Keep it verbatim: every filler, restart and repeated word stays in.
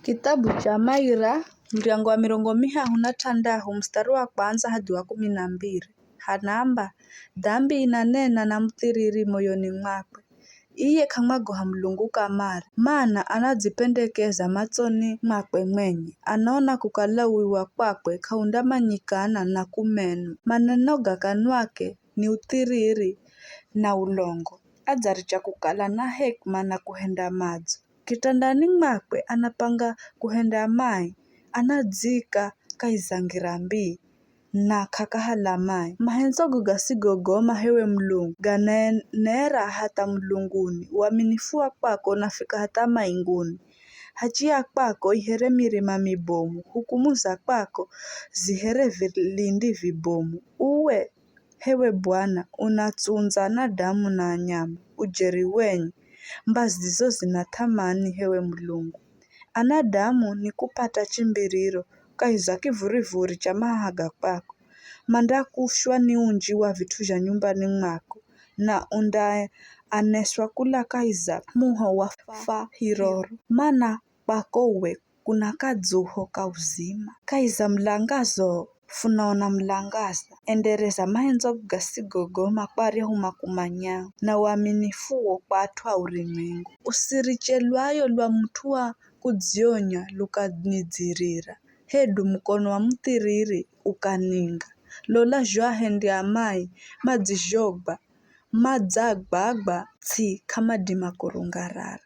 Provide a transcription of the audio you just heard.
Kithabu cha Maira, muryango wa mirongo mihahu na t'andahu, mustari wa kwandza hadi wa kumi na mbiri, hanamba, "Dambi inanena na muthiriri moyoni mwakwe. Iye k'amwagoha Mulungu kamare, mana anadzipendekeza matsoni mwakwe mwenye, anaona kukala uwi wa kwakwe k'aundamanyikana na kumenwa. Maneno ga kanwake ni uthiriri na ulongo. Adzaricha kukala na hekima na kuhenda madzo. Kitandani mwakwe anapanga kuhenda mai, anadziika kahi za ngira mbii, na k'akahala mai. Mahendzo go gasigogoma hewe Mulungu, ganaenera hatha mulunguni, uaminifu wa kwako unafika hatha mainguni. Hachi ya kwako i here mirima mibomu, hukumu za kwako zi here vilindi vibomu. Uwe, hewe Bwana, unatsundza anadamu na anyama, ujeri wenye, mbazi zizo zina th'amani, hewe Mulungu. Anadamu ni kupata chimbiriro kahi za kivurivuri cha mahaha ga kwako. Mandakushwa ni unji wa vit'u zha nyumbani mwako, na undaaneswa kula kahi za muho wa fa hiroro. Mana kwako uwe kuna kadzuho ka uzima. Kahi za mulangazo funaona mulangaza. Endereza mahendzo gasigogoma kwa aryahu makumanyao, na uaminifuo kwa at'u a urumwengu. Usiriche lwayo lwa mut'u wa kudzionya lukanidzirira, hedu mukono wa muthiriri ukaninga. Lola zho ahendi a mai madzizhogwa, madzagwagwa ts'i, k'amadima kurungarara.